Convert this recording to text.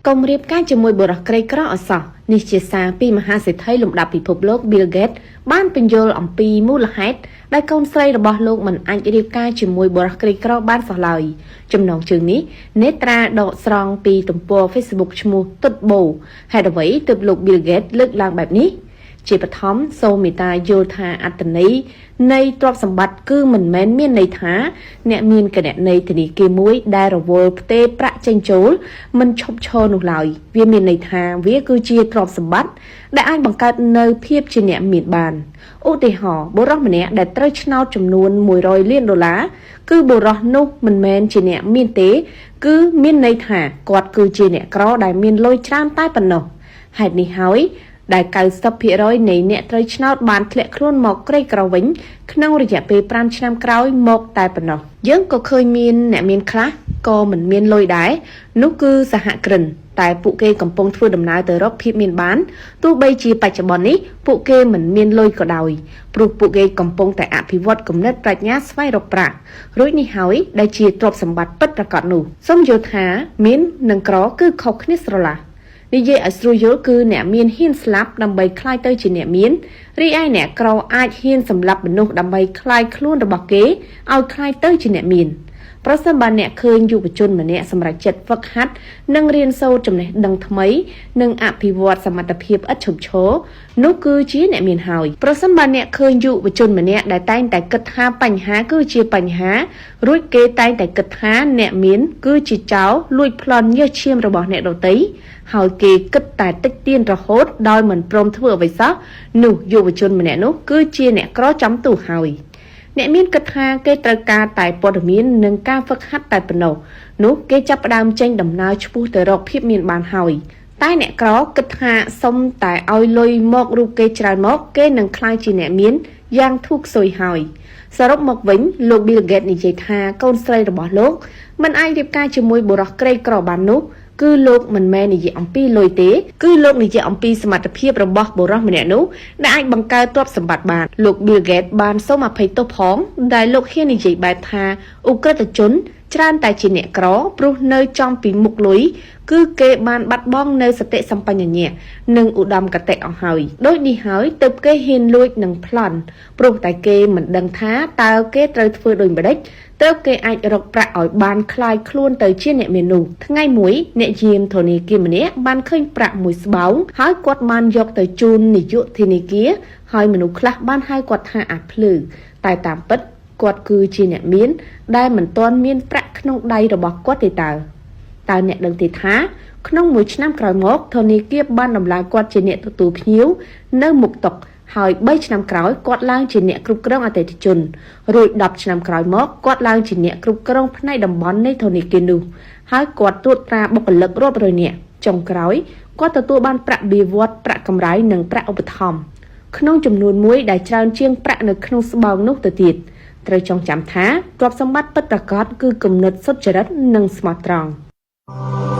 កុំរៀបការជាមួយបុរសក្រីក្រឲ្យសោះនេះជាសារពីមហាសេដ្ឋីលំដាប់ពិភពលោក Bill Gates បានពន្យល់អំពីមូលហេតុដែលកូនស្រីរបស់លោកមិនអាចរៀបការជាមួយបុរសក្រីក្របានសោះឡើយចំណងជើងនេះនេត្រាដកស្រង់ពីទំព័រ Facebook ឈ្មោះទុតបូហេតុអ្វីទើបលោក Bill Gates លើកឡើងបែបនេះ ជាបឋមសូមមេត្តាយល់ថាអត្តន័យនៃទ្រព្យសម្បត្តិគឺមិនមែនមានន័យថា អ្នកមានគណនីធនាគារមួយដែលរវល់ផ្ទេរប្រាក់ចេញចូលមិនឈប់ឈរនោះឡើយវាមានន័យថាវាគឺជាទ្រព្យសម្បត្តិដែលអាចបង្កើតនៅភាពជាអ្នកមានបានឧទាហរណ៍បុរសម្នាក់ដែលត្រូវឆ្នោតចំនួន100លានដុល្លារគឺបុរសនោះមិនមែនជាអ្នកមានទេ គឺមានន័យថាគាត់គឺជាអ្នកក្រដែលមានលុយច្រើនតែប៉ុណ្ណោះហេតុនេះហើយដែល90%នៃអ្នកត្រូវឆ្នោតបានធ្លាក់ខ្លួនមកក្រីក្រវិញក្នុងរយៈពេល5ឆ្នាំក្រោយមកតែប៉ុណ្ណោះយើងក៏ឃើញមានអ្នកមានខ្លះក៏មិនមានលុយដែរនោះគឺសហគ្រិនតែពួកគេកំពុងធ្វើដំណើរទៅរកភាពមានបានទោះបីជាបច្ចុប្បន្ននេះពួកគេមិនមានលុយក៏ដោយព្រោះពួកគេកំពុងតែអភិវឌ្ឍគំនិតប្រាជ្ញាស្វែងរកប្រាក់រួចនេះហើយដែលជាទ្រព្យសម្បត្តិពិតប្រាកដនោះសូមយល់ថាមាននិងក្រគឺខុសគ្នាស្រឡះនិយាយឲ្យស្រួលយល់គឺអ្នកមានហ៊ានស្លាប់ដើម្បីក្លាយទៅជាអ្នកមានរីឯអ្នកក្រអាចហ៊ានសម្លាប់មនុស្សដើម្បីក្លាយខ្លួនរបស់គេឲ្យក្លាយទៅជាអ្នកមានប្រសិនបើអ្នកឃើញយុវជនម្នាក់សម្រេចចិត្តហ្វឹកហាត់និងរៀនសូត្រចំណេះដឹងថ្មីនិងអភិវឌ្ឍសមត្ថភាពឥតឈប់ឈរនោះគឺជាអ្នកមានហើយប្រសិនបើអ្នកឃើញយុវជនម្នាក់ដែលតែងតែគិតថាបញ្ហាគឺជាបញ្ហារួចគេតែងតែគិតថាអ្នកមានគឺជាចោរលួចប្លន់ញើសឈាមរបស់អ្នកដទៃហើយគេគិតតែតិចទៀនរហូតដោយមិនព្រមធ្វើអ្វីសោះនោះយុវជនម្នាក់នោះគឺជាអ្នកក្រចំទូហើយអ្នកមានគិតថាគេត្រូវការតែព័ត៌មាននិងការហ្វឹកហាត់តែប៉ុណ្ណោះនោះគេចាប់ផ្ដើមចេញដំណើរឆ្ពោះទៅរកភាពមានបានហើយតែអ្នកក្រគិតថាសុំតែឲ្យលុយមករូបគេច្រើនមកគេនឹងក្លាយជាអ្នកមានយ៉ាងធូរខ្សោយហើយសរុបមកវិញលោក Bill Gates និយាយថាកូនស្រីរបស់លោកមិនអាចរៀបការជាមួយបុរសក្រីក្របាននោះគឺលោកមិនមែននិយាយអំពីលុយទេគឺលោកនិយាយអំពីសមត្ថភាពរបស់បុរសម្នាក់នោះដែលអាចបង្កើតទ្រព្យសម្បត្តិបានលោក Bill Gates បានសូមអភ័យទោសផងដែលលោកហ៊ាននិយាយបែបថាឧក្រិដ្ឋជនច្រើនតែជាអ្នកក្រព្រោះនៅចំពីមុខលុយគឺគេបានបាត់បង់នៅសតិសម្បញ្ញៈនិងឧត្តមគតិអស់ហើយដូចនេះហើយទើបគេហ៊ានលួចនិងប្លន់ព្រោះតែគេមិនដឹងថាតើគេត្រូវធ្វើដូចម្តេចទើបគេអាចរកប្រាក់ឲ្យបានក្លាយខ្លួនទៅជាអ្នកមាននោះថ្ងៃមួយអ្នកយាមធនាគារម្នាក់បានឃើញប្រាក់មួយស្បោងហើយគាត់បានយកទៅជូននាយកធនាគារហើយមនុស្សខ្លះបានហៅគាត់ថាអាភ្លឺតែតាមពិតគាត់គឺជាអ្នកមានដែលមិនទាន់មានប្រាក់ក្នុងដៃរបស់គាត់ទេតើតើអ្នកដឹងទេថាក្នុងមួយឆ្នាំក្រោយមកធនាគារបានដំឡើងគាត់ជាអ្នកទទួលភ្ញៀវនៅមុខតុហើយ3ឆ្នាំក្រោយគាត់ឡើងជាអ្នកគ្រប់គ្រងអតិថិជនរួច10ឆ្នាំក្រោយមកគាត់ឡើងជាអ្នកគ្រប់គ្រងផ្នែកតំបន់នៃធនាគារនោះហើយគាត់ត្រួតត្រាបុគ្គលិករាប់រយនាក់ចុងក្រោយគាត់ទទួលបានប្រាក់បៀវត្សប្រាក់កម្រៃនិងប្រាក់ឧបត្ថម្ភក្នុងចំនួនមួយដែលច្រើនជាងប្រាក់នៅក្នុងស្បោងនោះទៅទៀតត្រូវចងចាំថាទ្រព្យសម្បត្តិពិតប្រាកដគឺគំនិតសុចរិតនិងស្មោះត្រង់។